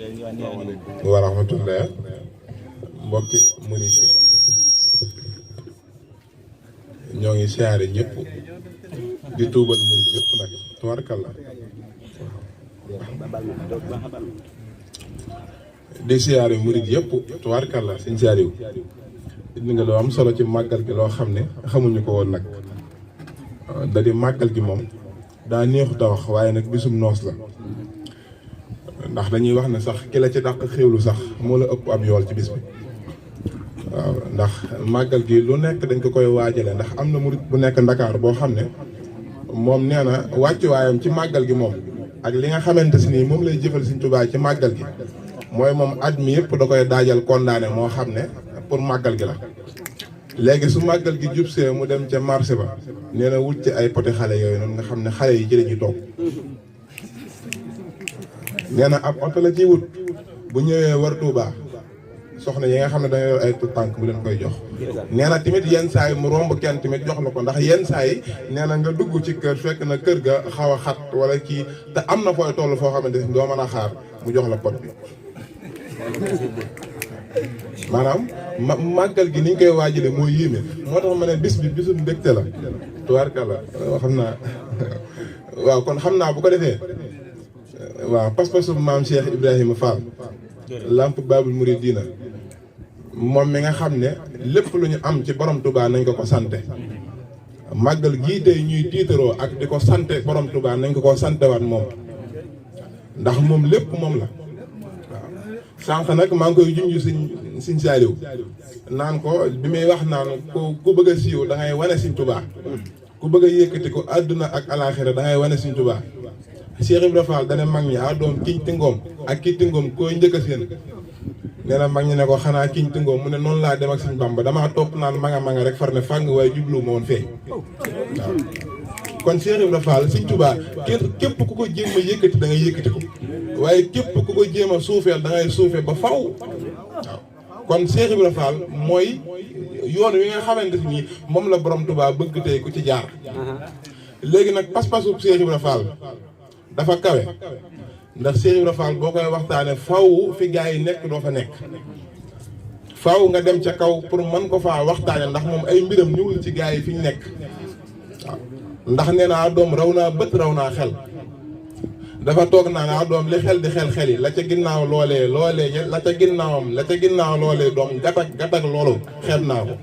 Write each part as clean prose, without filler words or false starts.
wa rahmatullah mbokki murid yi ñoo ngi siyaare ñëpp di tuubal murid yëpp nag tubaarkalla di siyaare murid yëpp tubaarkalla suñ siyaare wu indi nga loo am solo ci màggal gi loo xam ne xamuñu ko woon nag da di màggal gi moom daa neexut a wax waaye nag bisum noos la ndax dañuy wax ne sax ki la ci dàq xéwlu sax moo la ëpp ab yool ci bis bi waaw ndax màggal gi lu nekk dañ ko koy waajale ndax am na murid bu nekk Ndakaar boo xam ne moom nee na wàccuwaayam ci màggal gi moom ak li nga xamante si nii moom lay jëfal Sëriñ Tuubaa ci màggal gi mooy moom at mi yëpp da koy daajal condamné moo xam ne pour màggal gi la léegi su màggal gi jub see mu dem ca marché ba nee na wut ci ay poti xale yooyu noonu nga xam ne xale yi ci la ñuy toog nee na ab oto la ciy wut bu ñëwee war Tuubaa soxna yi nga xam ne dañoo yor ay tout tànk bu leen koy jox nee na tamit yenn saa yi mu romb kenn tamit jox la ko ndax yenn saa yi nee na nga dugg ci kër fekk na kër ga xaw a xat wala kii te am na fooy toll foo xamante ni doo mën a xaar mu jox la pot bi maanaam màggal gi ni ñu koy waajale mooy yéeme moo tax ma ne bis bi bisu mbégte la tubaarkalla xam naa waaw kon xam naa bu ko defee waaw pas-pasu maam Cheikh Ibrahima Fall Lamp Babul Mouridina moom mi nga xam ne lépp lu ñu am ci borom Touba nañ ko ko sante màggal gii tey ñuy tiitaroo ak di ko sante borom Touba nañ ko santewaat moom ndax moom lépp moom la waaw sànq nag maa ngi koy junj Sëñ Saaliw naan ko bi muy wax naan ku bëgg a siiw da ngay wane Sëñ Touba ku bëgg a yëkkati ko àdduna ak alaaxira da ngay wane Sëñ Touba Cheikh Ibrahima Fall dana mag ñi doom kiñ tingoom ak ki tingoom koy njëkk a seen nee na mag ñi ne ko xanaa kiñ tingoom mu ne noonu laa dem ak Sëñ Bamba damaa topp naan manga rek far ne fàng waaye jublu ma woon feeñ waaw kon Cheikh Ibrahima Fall Sëñ Touba képp ku ko jéem a yëkkati da ngay yëkkati ko waaye képp ku ko jéem a suufeel da ngay suufee ba faw waaw kon Cheikh Ibrahima Fall mooy yoon wi nga xamante ni moom la borom Touba bëgg tey ku ci jaar léegi nag pas-pasu Cheikh Ibrahima Fall dafa kawe ndax Cheikh Ibrahima Fall boo koy waxtaane faw fi gaa yi nekk doo fa nekk faw nga dem ca kaw pour mën ko faa waxtaane ndax moom ay mbiram ñëwul ci gaa yi fi ñu nekk waaw ndax nee naa doom raw naa bët raw naa xel dafa toog naa doom li xel di xel yi la ca ginnaaw loolee la ca ginnaaw loolee doom gatak loolu xeeb naa ko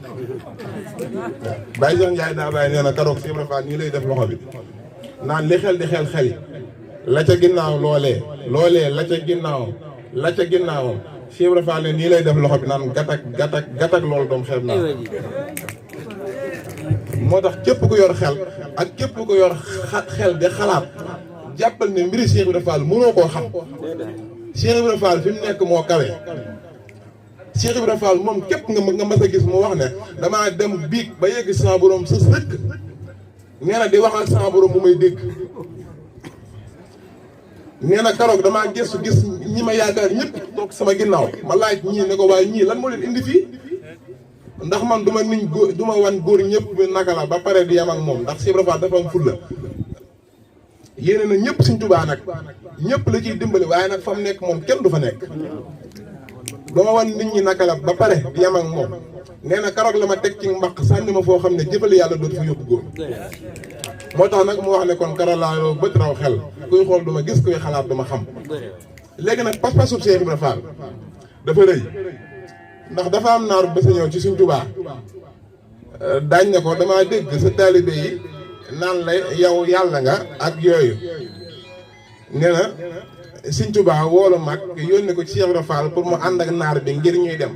Baye Cheikh Ndiaye daa bàyyi nee na karoog Cheikh Ibrahima Fall nii lay def loxo bi naan li xel di xel yi la ca ginnaaw loolee la ca ginnaawam Cheikh Ibrahima Fall ne nii lay def loxo bi naan gatak loolu doom xeeb naa moo tax képp ku yor xel ak képp ku yor xel di xalaat jàppal ne mbiri Cheikh Ibrahima Fall mënoo koo xam Cheikh Ibrahima Fall fi mu nekk moo kawe Cheikh Ibrahima Fall moom képp nga mas a gis mu wax ne damaa dem biig ba yegg sama borom sës rëkk nee na di wax ak sama borom bu may dégg nee na karoog damaa gis ñi ma yaakaar ñëpp toog sama ginnaaw ma laaj ñii ne ko waaye ñii lan moo leen indi fii ndax man du ma wan góor ñëpp bi naka la ba pare di yam ak moom ndax Cheikh Ibrahima Fall dafa am fulla yéene na ñëpp Sëñ Tuubaa nag ñëpp la ciy dimbali waaye nag fa mu nekk moom kenn du fa nekk dama wan nit ñi naka la ba pare di yam ak moom nee na karoog la ma teg ci mbaq sànni ma foo xam ne jëfale yàlla dootu fa yóbbu góor moo tax nag mu wax ne kon karalaaloo bët raw xel kuy xool duma gis kuy xalaat duma xam léegi nag pas-pasub Cheikh Ibrahima Fall dafa rëy ndax dafa am naar ba sa ñëw ci Sëñ Tuubaa daañ ne ko damaa dégg sa taalibe yi naan la yow yàlla nga ak yooyu nee na Sëñ Tuubaa woolu mag yónni ko ci Cheikh Ibrahima Fall pour mu ànd ak naar bi ngir ñuy dem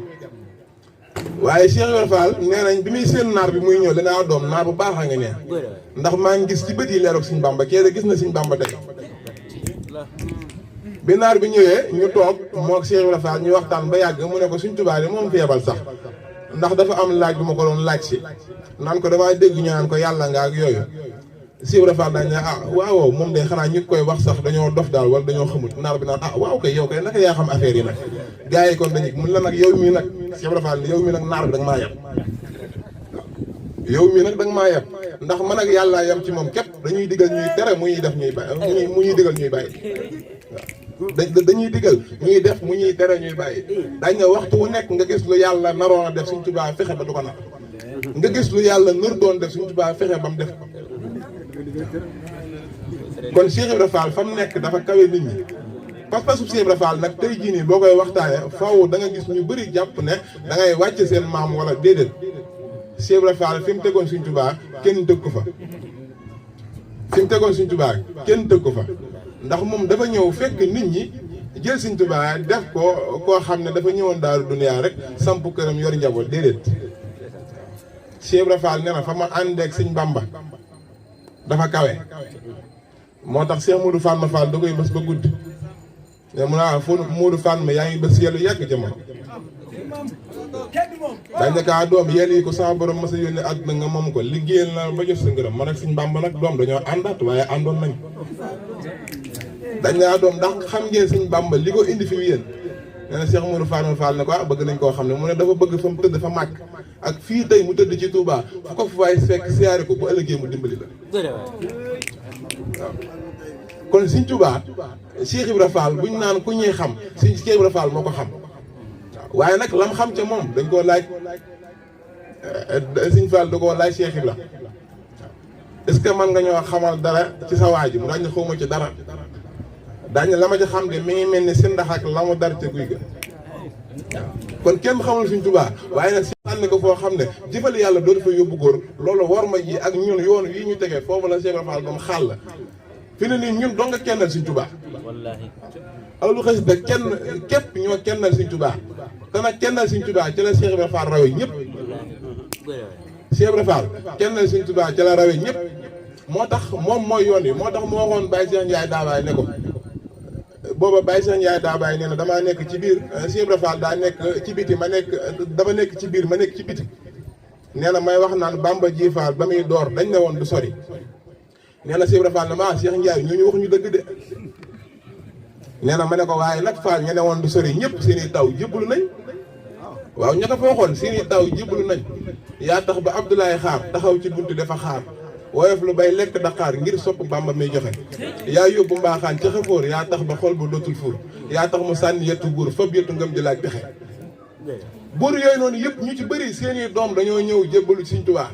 waaye Cheikh Ibrahima Fall nee nañ bi muy seen naar bi muy ñëw danaa doom naar bu baax a nga nee ndax maa ngi gis ci bët yi leeroog Sëñ Bamba kee gis na Sëñ Bamba tey bi naar bi ñëwee ñu toog moog Cheikh Ibrahima Fall ñu waxtaan ba yàgg mu ne ko Sëñ Tuubaa moom fi yebal sax ndax dafa am laaj bu ma ko doon laaj si naan ko damaa dégg ñu naan ko yàlla nga ak yooyu Cheikh Ibrahima Fall dañ ne waaw moom de xanaa ñu koy wax sax dañoo dof daal wala dañoo xamut naar bi naan waaw kay yow kay naka yaa xam affaire yi nag gars yi kon dañu mun la nag yow mii nag Cheikh Ibrahima Fall yow mii nag naar bi da nga maa yab yow mii nag da nga maa yab ndax man ak yàlla yam ci moom képp dañuy digal ñuy tere mu ñuy def ñuy bàyyi mu ñuy digal ñuy bàyyi waaw dañuy digal ñuy def mu ñuy tere ñuy bàyyi dañ ne waxtu wu nekk nga gis lu yàlla naroon a def Sëñ Tuubaa fexe ba du ko nar nga gis lu yàlla nar doon def Sëñ Tuubaa fexe ba mu def ko kon Cheikh Ibra Fall fa mu nekk dafa kawe nit ñi pas-pasu Cheikh Ibra Fall nag tey jii nii boo koy waxtaanee faaw da nga gis ñu bëri jàpp ne da ngay wàcc seen maam wala déedéet Cheikh Ibra Fall fi mu tegoon Sëñ Tuubaa kenn tëgg ko fa fi mu tegoon Sëñ Tuubaa kenn tëgg ko fa ndax moom dafa ñëw fekk nit ñi jël Sëñ Tuubaa def ko koo xam ne dafa ñëwoon Daaru Duniyaa rek samp këram yor njaboot déedéet Cheikh Ibra Fall nee na fa ma àndeek Sëñ Bamba dafa kawe moo tax Cheikh Modou Fatma Fall da koy bés ba guddi mais mun naa foo Modou Fatma yaa ngi bés yellu yàgg ca moom dañ ne kaa doom yel yi ko sama borom ma sa yónni àdduna nga moom ko liggéeyal na ba jot sa ngërëm man ak Sëñ Bamba nag doom dañoo àndaat waaye àndoon nañ dañ ne doom ndax xam ngeen Sëñ Bamba li ko indi fi yéen nee na Cheikh Modou Fatma Fall ne ko bëgg nañ koo xam ne mu ne dafa bëgg fa mu tëdd fa màgg ak fii tey mu tëdd ci Touba fu ko fu waay fekk siyaare ko bu ëllëgee mu dimbali la waaw kon Sëñ Tuubaa Cheikh Ibra Fall buñ naan ku ñuy xam Cheikh Ibra Fall moo ko xam waaye nag lam xam ca moom dañ koo laaj Sëñ Fall da koo laaj Cheikh Ibra est-ce que mën nga ñoo xamal dara ci sa waa ji mu daañu xawma ci dara daañu la ma ci xam de mi ngi mel ni si ndax ak la mu dar ca guy ga waaw kon kenn xamul Sëñ Tuubaa waaye nag si ànd ko foo xam ne jëfal yàlla doo dafa yóbbu góor loolu war ma ji ak ñun yoon yi ñu tegee foofu la Cheikh Ibra Fall ba mu xàll fi ne nii ñun doo nga kennal Sëñ Tuubaa aw lu xës da kenn képp ñoo kennal Sëñ Tuubaa te nag kennal Sëñ Tuubaa ci la Cheikh Ibra Fall rawe ñëpp Cheikh Ibra Fall kennal Sëñ Tuubaa ci la rawe ñëpp moo tax moom mooy yoon yi moo tax mu waxoon Baye Cheikh Ndiaye daabaay ne ko booba Baye Cheikh Ndiaye daabaay nee na damaa nekk ci biir Cheikh Ibra Fall daa nekk ci biti ma nekk dama nekk ci biir ma nekk ci biti nee na may wax naan Bamba ji Fall ba muy door dañ ne woon du sori nee na Cheikh Ibra Fall ne ma Cheikh Ndiaye ñooñu wax ñu dëgg de nee na ma ne ko waaye nag Fall ña ne woon du sori ñëpp seen i taw jébbalu nañ waaw ña ko fa waxoon seen i taw jébbalu nañ yaa tax ba Abdoulaye Xaar taxaw ci buntu dafa xaar woyof lu bay lekk Dakar ngir sopp Bamba muy joxe yaa yóbbu mbaaxaan ca xafoor yaa tax ba xol ba dootul fuur yaa tax mu sànni yettu buur fab yettu ngëm jëlaat pexe buur yooyu noonu yëpp ñu ci bëri seen i doom dañoo ñëw jébbalu Sëñ Tuubaa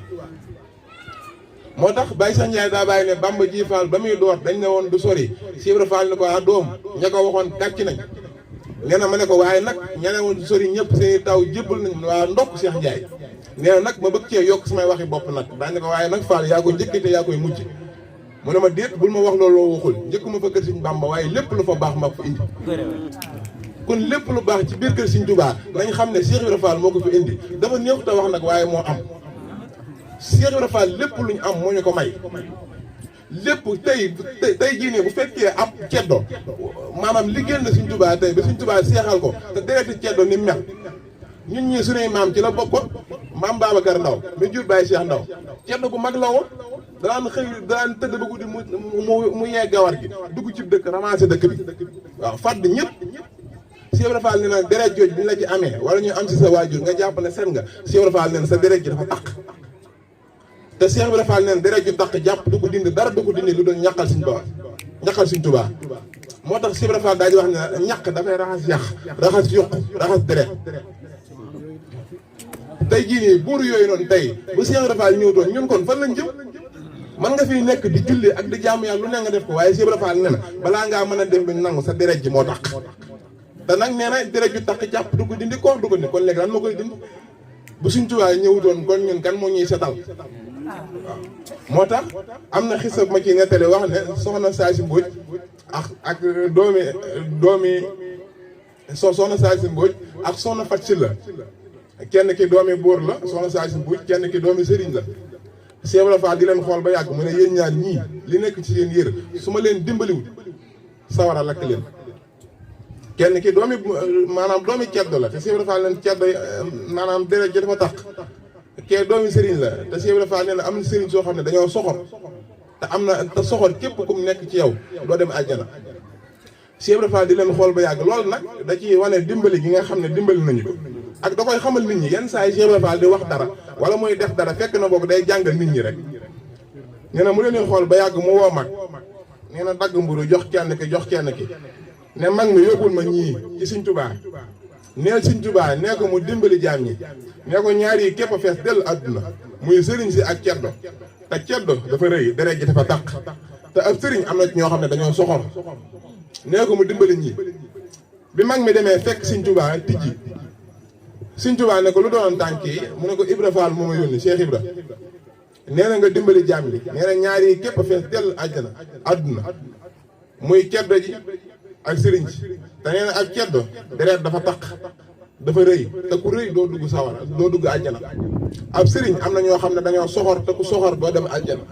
moo tax Baye Cheikh Ndiaye daa bàyyi ne Bamba ji Fall ba muy door dañ ne woon du sori Cheikh Ibra Fall ne ko doom ña ko waxoon kàcc nañ nee na ma ne ko waaye nag ña ne woon du sori ñëpp seen i taw jébbal nañ waa ndokk Cheikh Ndiaye nee na nag ma bëgg cee yokk samay waxi bopp nag daañu ne ko waaye nag Fall yaa ko njëkk te yaa koy mujj mu ne ma déet bul ma wax loolu waxul njëkkuma fa kër Sëñ Bamba waaye lépp lu fa baax ma ko indi kon lépp lu baax ci biir kër Sëñ Tuubaa nañ xam ne Cheikh Ibra Fall moo ko fi indi dafa néew te wax nag waaye moo am Cheikh Ibra Fall lépp lu ñu am moo ñu ko may lépp tey jii nii bu fekkee ab ceddo maanaam li génn Sëñ Tuubaa tey ba Sëñ Tuubaa seexal ko te dereti ceddo ni mel ñun ñii suñuy maam ci la bokkoon maam Babacar Ndaw mi jur Baye Cheikh Ndaw ceddo bu mag la woon daan xëy daan tëdd ba guddi mu yee gawar gi dugg ci dëkk ramassé dëkk bi waaw fàdd ñëpp Cheikh Ibra Fall ne na deret jooj bi ñu la ci amee wala ñu am si sa waajur nga jàpp ne set nga Cheikh Ibra Fall ne na sa deret ji dafa taq te Cheikh Ibra Fall neen deret ju taq jàpp du ko dindi dara du ko dindi lu doon ñaqal Sëñ Tuubaa ñaqal Sëñ Tuubaa moo tax Cheikh Ibra Fall daal di wax ne ñaq dafay raxas yàq raxas yuq raxas deret tey jii nii buur yooyu noonu tey bu Cheikh Ibra Fall ñëw doon ñun kon fan lañ jëm man nga fiy nekk di julli ak di jaamu yàlla lu ne nga def ko waaye Cheikh Ibra Fall ne na balaa ngaa mën a def luñ nangu sa deret ji moo tax te nag nee na deret ju taq jàpp du ko dindi koor du ko dindi kon léegi lan moo koy dindi bu Sëñ Tuubaa ñëwutoon kon ñun kan moo ñuy setal waaw moo tax am na xisa ma ci nettali wax ne soxna Saasi Mbóoj ak doomi soxna Saasi Mbóoj ak soxna Fat Silla kenn ki doomi buur la soxna Saasi Mbóoj kenn ki doomi sëriñ la Cheikh Ibra Fall di leen xool ba yàgg mu ne yéen ñaar ñii li nekk ci seen yére su ma leen dimbaliwul sawara lakk leen kenn ki doomi maanaam doomi ceddo la te Cheikh Ibra Fall leen ceddo maanaam deret ji dafa tax kee doomi sëriñ la te Cheikh Ibra Fall nee na am na sëriñ soo xam ne dañoo soxor te am na te soxor képp ku mu nekk ci yow doo dem àjjana Cheikh Ibra Fall di leen xool ba yàgg loolu nag da ciy wane dimbali gi nga xam ne dimbali nañu ko ak da koy xamal nit ñi yenn saa yi Cheikh Ibra Fall di wax dara wala muy def dara fekk na boog day jàngal nit ñi rek nee na mu leen xool ba yàgg mu woo mag nee na dagg mburu jox kenn ki ne mag mi yóbbul ma ñii ci Sëñ Tuubaa neel Sëñ Tuubaa nee ko mu dimbali jaam ñi nee ko ñaar yi képp a fees dellu àdduna muy sëriñ si ak ceddo te ceddo dafa rëy deret ji dafa taq te ab sëriñ am na ci ñoo xam ne dañoo soxor nee ko mu dimbali ñii bi mag mi demee fekk Sëñ Tuubaa tijji Sëñ Tuubaa ne ko lu doon tànk yi mu ne ko Ibra Fall moo ma yónni Cheikh Ibra nee na nga dimbali jaam ñi nee na ñaar yi képp a fees dellu àdduna muy ceddo ji ak sëriñ si te nee na ak ceddo deret dafa taq dafa rëy te ku rëy doo dugg sawara doo dugg àjjana ab sëriñ am na ñoo xam ne dañoo soxor te ku soxor doo dem àjjana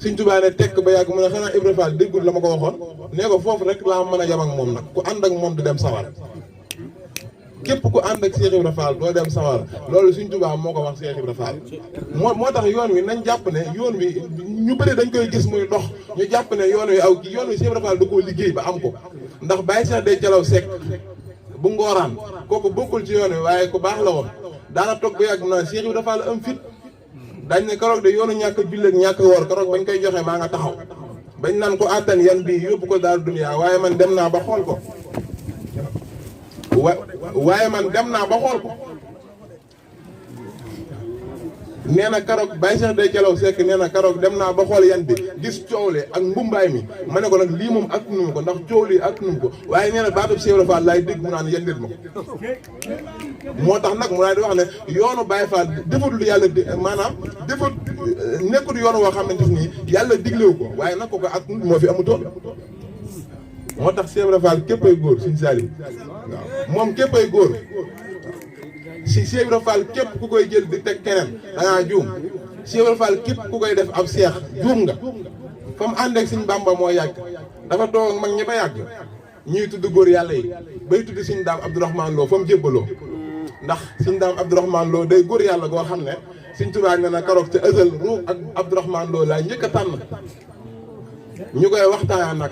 Sëñ Tuubaa ne tekk ba yàgg mu ne xanaa Ibra Fall déggul la ma ko waxoon nee ko foofu rek laa mën a yem ak moom nag ku ànd ak moom du dem sawara képp ku ànd ak Cheikh Ibra Fall doo dem sawara loolu Sëñ Tuubaa moo ko wax Cheikh Ibra Fall moo tax yoon wi nañ jàpp ne yoon wi ñu bëri dañ koy gis muy dox ñu jàpp ne yoon wi aw yoon wi Cheikh Ibra Fall da koo liggéey ba am ko ndax Baye Cheikh day calaw sekk bu ngooraan kooku bokkul ci yoon wi waaye ku baax la woon daana toog ba yàgg naa Cheikh Ibra Fall am fit dañ ne keroog de yoonu ñàkk julli ak ñàkk woor keroog bañ koy joxe maa nga taxaw bañ naan ko àttan yan bii yóbbu ko daal duniyaa waaye man dem naa ba xool ko waaye man dem naa ba xool ko nee na keroog Baye Cheikh day calaw sekk nee na keroog dem naa ba xool yan bi gis coow li ak mbumbaay mi ma ne ko nag lii moom ak num ko ndax coow lii ak num ko waaye nee na baatub Cheikh Ibra Fall laay dégg mu naan yendit ma ko moo tax nag mu daal di wax ne yoonu Baye Fall defatul yàlla maanaam defat nekkul yoon woo xamante ni yàlla diglewu ko waaye nag ko ak moo fi amutoon moo tax Cheikh Ibra Fall képp ay góor Sëñ Saaliw waaw moom képp ay góor si Cheikh Ibra Fall képp ku koy jël di teg keneen da ngaa juum Cheikh Ibra Fall képp ku koy def ab seex juum nga fa mu ànd ak Sëñ Bàmba moo yàgg dafa toog ak mag ñi ba yàgg ñuy tudd góor yàlla yi bay tudd Sëñ Daam Abdourahmane Lo fa mu jébbaloo ndax Sëñ Daam Abdourahmane Lo day góor yàlla goo xam ne Sëñ Tuubaa ne na karoog ca ësal ruux ak Abdourahmane Lo laa njëkk a tànn ñu koy waxtaan nag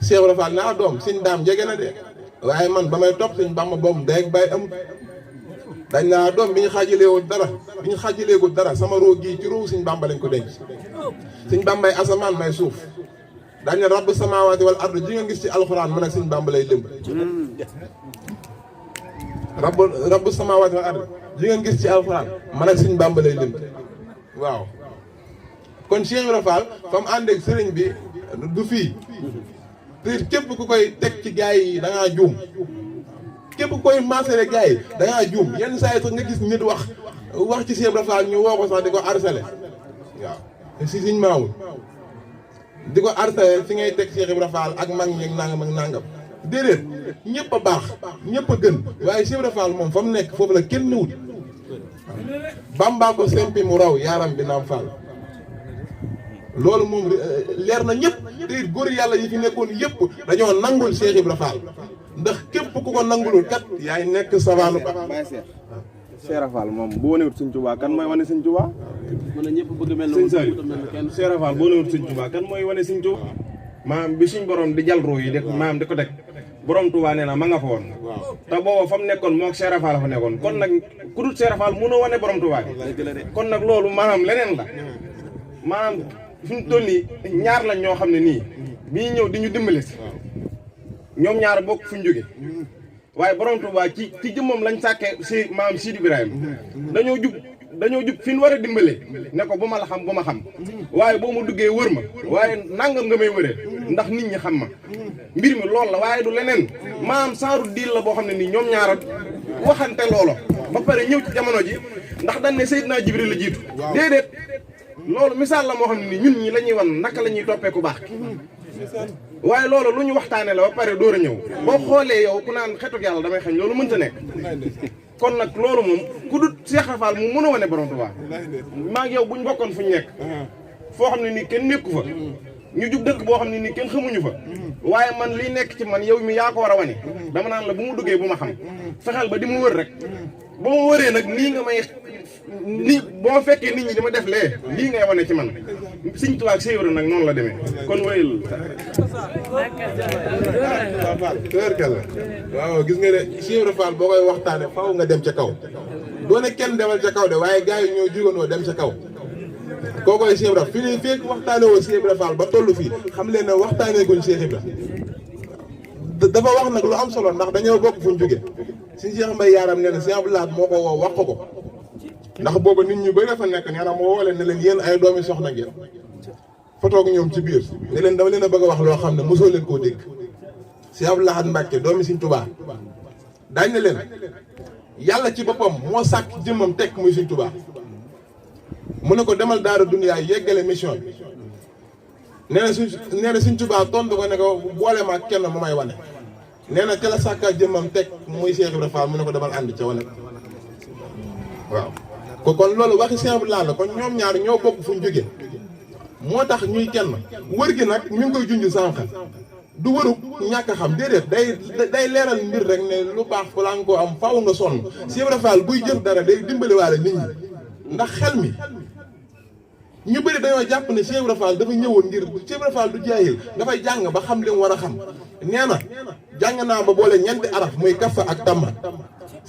Cheikh Ibra Fall naa doom Sëñ Daam jege na de waaye man ba may topp Sëñ Bàmba boobu day ak bàyyi amut dañ naa doom bi ñu xaajaleewul dara sama roo gii ci roo Sëñ Bàmba lañ ko denc Sëñ Bàmbay asamaan may suuf dañ ne rabb samaawaati wal ard ji nga gis ci alxuraan man ak Sëñ Bàmba lay lëmb rabb samaawaati wal ard ji nga gis ci alxuraan man ak Sëñ Bàmba lay lëmb waaw kon Cheikh Ibra Fall fa mu ànd ak sëriñ bi du fii te képp ku koy teg ci gaay yi da ngaa juum képp ku koy maasale gaay yi da ngaa juum yenn saa yi sax nga gis nit wax ci Cheikh Ibra Fall ñu woo ko sax di ko harcelé waaw si Sëñ Maawul di ko harcelé fi ngay teg Cheikh Ibra Fall ak mag ñi ak nangam déedéet ñëpp a baax ñëpp a gën waaye Cheikh Ibra Fall moom fa mu nekk foofu la kenn newut Bàmbaa ko sempi mu raw yaaram bi naam Fall loolu moom leer na ñëpp te it góor yàlla yi fi nekkoon yëpp dañoo nangul Cheikh Ibra Fall ndax képp ku ko nangulul kat yaay nekk sabaanu ba Cheikh Ibra Fall moom bu wanewut Sëñ Tuubaa kan mooy wane Sëñ Tuubaa mën na ñëpp bëgg mel na kenn Cheikh Ibra Fall bu wanewut Sëñ Tuubaa kan mooy wane Sëñ Tuubaa maam bi suñ borom di jal ruu yi de maam di ko teg borom Tuubaa nee na ma nga fa woon te booba fa mu nekkoon moo Cheikh Ibra Fall fa nekkoon kon nag ku dul Cheikh Ibra Fall mënoo wane borom Tuubaa bi kon nag loolu maanaam leneen la maanaam fi mu toll nii ñaar lañ ñoo xam ne nii bi ñu ñëw di ñu dimbali si ñoom ñaar bokk fu ñu jóge waaye borom Tuubaa ci jëmmam lañ sàkkee si maam Sidi Ibrahima dañoo jub fi ñu war a dimbale ne ko bu ma la xam bu ma xam waaye boo ma duggee wër ma waaye nangam nga may wëree ndax nit ñi xam ma mbir mi loolu la waaye du leneen maam saaru diil la boo xam ne nii ñoom ñaara waxante loolo ba pare ñëw ci jamono ji ndax dañ ne Seydina Jibril la jiitu déedéet loolu misaal la moo xam ne nii ñun ñi la ñuy wan naka la ñuy toppee ku baax waaye loolu lu ñu waxtaanee la ba pare door a ñëw boo xoolee yow ku naan xetuk yàlla damay xañ loolu mënta nekk kon nag loolu moom ku dut Cheikh Ibra Fall mu mën a wane borom Tuubaa maa ngi yow buñ bokkoon fu ñu nekk foo xam ne nii kenn nekku fa ñu jub dëkk boo xam ne nii kenn xamuñu fa waaye man liy nekk ci man yow mi yaa ko war a wane dama naan la bu mu duggee bu ma xam fexeel ba di mu wër rek ba ma wëree nag nii nga may nii boo fekkee nit ñi dama def lee lii ngay wane ci man Sëñ Tuubaa ak Cheikh Ibra nag noonu la demee kon wayul tërkal waaw gis nga de Cheikh Ibra Fall boo koy waxtaane faw nga dem ca kaw doone kenn demal ca kaw de waaye gars yi ñoo jugandoo dem ca kaw koo koy Cheikh Ibra fi ne fekk waxtaane woo Cheikh Ibra Fall ba toll fii xam leen ne waxtaanee guñ Cheikh Ibra dafa wax nag lu am solo ndax dañoo bokk fu ñu jóge suñu Cheikh Mbaye Yaaram nee na Cheikh Abdou Lahad moo ko woo wax ko ndax booba nit ñu bëri fa nekk nee na moo woo leen ne leen yéen ay doomi soxna ngeen fa toog ñoom ci biir ne leen dama leen a bëgg a wax loo xam ne mosoo leen koo dégg Cheikh Abdou Lahad Mbacké doomi Sëriñ Tuubaa daañ ne leen yàlla ci boppam moo sàkk jëmmam tekk muy Sëriñ Tuubaa mu ne ko demal Daara Duniyaa yeggale mission bi nee na Sëriñ Tuubaa tontu ko ne ko boole ma kenn mu may wane nee na ca la sàkkaa jëmmam teg muy Cheikh Ibrahima Fall mu ne ko demal ànd ca wane waaw kon loolu waxi Cheikh Abdou Lahad la kon ñoom ñaar ñoo bokk fu ñu jógee moo tax ñuy kenn wër gi nag ñu ngi koy junj sànq du wëru ñàkk a xam déedéet day leeral mbir rek ne lu baax balaa nga koo am faaw nga sonn Cheikh Ibrahima Fall buy jëf dara day dimbali waale nit ñi ndax xel mi ñu bëri dañoo jàpp ne Cheikh Ibrahima Fall dafa ñëwoon ngir Cheikh Ibrahima Fall du jaayil dafay jàng ba xam li mu war a xam nee na jàng naa ba boole ñeenti araf muy kafa ak tamma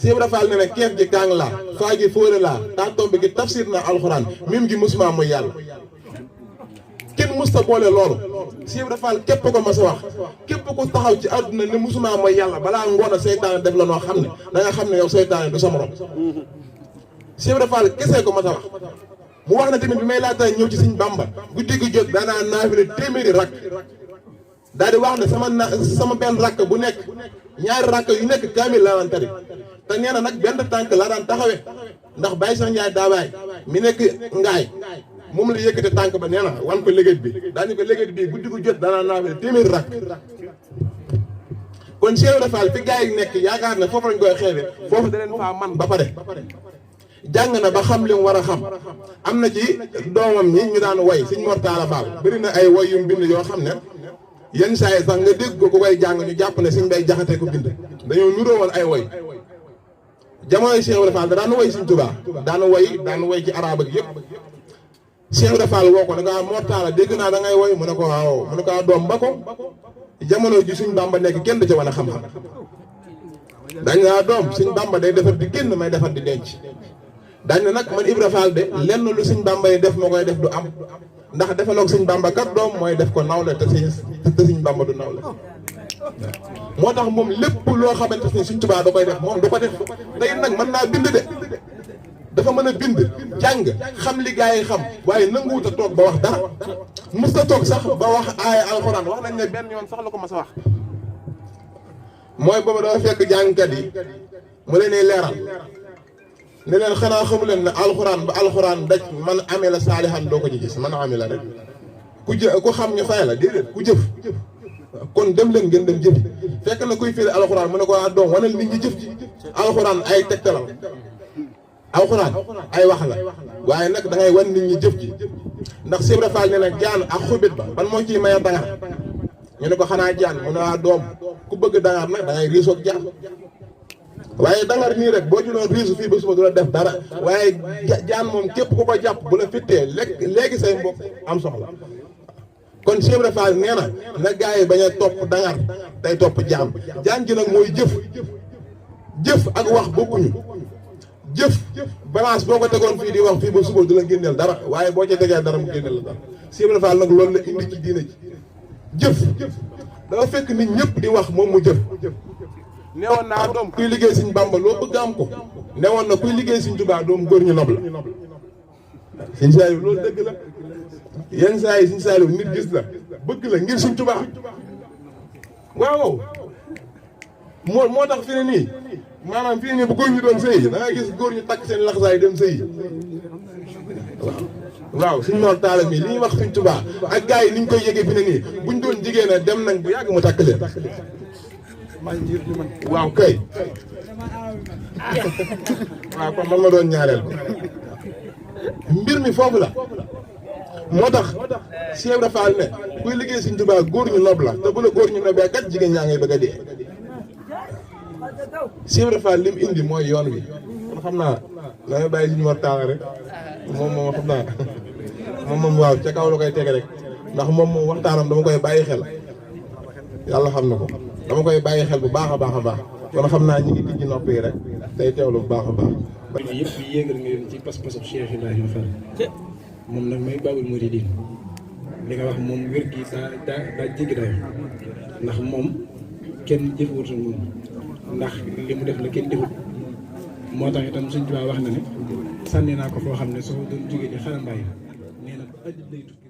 Cheikh Ibrahima Fall nee na keef gi kaang laa faa gi fóore laa taa tomb gi tafsir naa alxuraan mim gi musuma mooy yàlla kenn musta boole loolu Cheikh Ibrahima Fall képp ko mas a wax képp ku taxaw ci àdduna ne musuma mooy yàlla balaa ngoon a seytaane def la noo xam ne da nga xam ne yow seytaane du sa morom Cheikh Ibrahima Fall kese ko mas a wax mu wax na tamit bi may laata ñëw ci Sëñ Bamba guddi gi jot daanaa naafile téeméeri rakk daal di wax ne sama benn rakk bu nekk ñaari rakk yu nekk kaamil laa daan tari te nee na nag benn tànk laa daan taxawee ndax Baye Cheikh Ndiaye daabaay mi nekk ngaay moom la yëkkate tànk ba nee na wan ko léget bi daañu ko léget bi guddi gu jot daanaa naafile téeméeri rakk kon Cheikh Ibrahima Fall fi gars yi nekk yaakaar ne foofu lañ koy xeebe foofu da leen faa man ba pare jàng na ba xam li mu war a xam am na ci doomam ñi ñu daan way Sëñ Mor Talla Fall bëri na ay way yu mu bind yoo xam ne yenn saa yi sax nga dégg ko ku koy jàng ñu jàpp ne Sëñ Bay Jaxate ko bind dañoo nuroo woon ay way jamonoy Cheikh Ibrahima Fall da daan way Sëñ Tuubaa daan way ci araab ak yëpp Cheikh Ibrahima Fall woo ko ne ko Mor Talla dégg naa da ngay way mu ne ko waaw mu ne ko doom ba ko jamono ji Sëñ Bamba nekk kenn du ca wan a xam-xam dañ naa doom Sëñ Bamba day defar di génn may defar di denc dañ ne nag man Ibra Fall de lenn lu Sëñ Bamba yi def moo koy def du am ndax defaloog Sëñ Bamba kat doom mooy def ko nawle te Sëñ Bamba du nawle moo tax moom lépp loo xamante ne Sëñ Tuubaa da koy def moom du ko def tey nag mën naa bind de dafa mën a bind jàng xam li gaa yi xam waaye nanguwut a toog ba wax dara mës a toog sax ba wax aaya alxuraan wax nañ ne benn yoon sax la ko mas a wax mooy booba dafa fekk jàngkat yi mu leen leeral ne leen xanaa xamu leen ne alxuraan ba alxuraan daj man amee la saalihan doo ko ci gis man amee la rek ku xam ñu fay la déedéet ku jëf kon dem leen ngeen dem jëfi fekk na kuy firi alxuraan mu ne ko doom wanal nit ñi jëf ji alxuraan ay tegtalal alxuraan ay wax la waaye nag da ngay wan nit ñi jëf ji ndax Cheikh Ibrahima Fall ne na jaan ak xubit ba ban moo ciy maye dangar ñu ne ko xanaa jaan mu ne doom ku bëgg dangar nag da ngay riisoog jaan waaye dangar nii rek boo ci doon riisu fii ba suba du la def dara waaye jaan moom képp ku ko jàpp bu la fittee léegi say mbokk am soxla kon Cheikh Ibrahima Fall nee na gars yi bañ a topp dangar day topp jaan ji nag mooy jëf ak wax bokkuñu jëf balance boo ko tegoon fii di wax fii ba suba du la génneel dara waaye boo ca tegee dara mu génneel la dara Cheikh Ibrahima Fall nag loolu la indi ci diina ji jëf dafa fekk nit ñëpp di wax moom mu jëf newoon naa doom kuy liggéey Sëñ Bamba loo bëgg am ko newoon na kuy liggéey Sëñ Tuubaa doom góor ñu nob la Sëñ Saaliw loolu dëgg la yenn saa yi Sëñ Saaliw nit gis la bëgg la ngir Sëñ Tuubaa waaw moo tax fi ne nii maanaam fii nii bu góor ñu doon sëy da ngay gis góor ñu takk seen laxsaay dem sëy waaw Sëñ Mor Talla mi li ñuy wax Sëñ Tuubaa ak gars yi ni ñu koy yëgee fi ne nii buñ doon jigéen a dem nañ bu yàgg mu takk leen waaw kay waaw kon man ma doon ñaareel mbir mi foofu la moo tax Cheikh Ibrahima Fall ne kuy liggéey Sëñ Tuubaa góor ñu nob la te bu la góor ñu nobee kat jigéen ñaa ngay bëgg a dee Cheikh Ibrahima Fall li mu indi mooy yoon wi kon xam naa damay bàyyi Sëñ Mor Talla rek moom xam naa moom waaw ca kaw la koy tege rek ndax moom waxtaanam dama koy bàyyi xel yàlla xam na ko dama koy bàyyi xel bu baax a baax a baax kon xam naa ñi ngi tijji nopp yi rek tey teewlu bu baax a baax. yëpp yéegal nga leen ci pas-pasu Cheikh Ibrahima Fall moom nag mooy Baabul Muridiin li nga wax moom wér gi daa jéggi dayo ndax moom kenn jëfewutul moom ndax li mu def la kenn defut moo tax itam Sëñ Tuubaa wax na ne sànni naa ko foo xam ne soo doon jógee di xarambaay nee na ba àddina lay tukki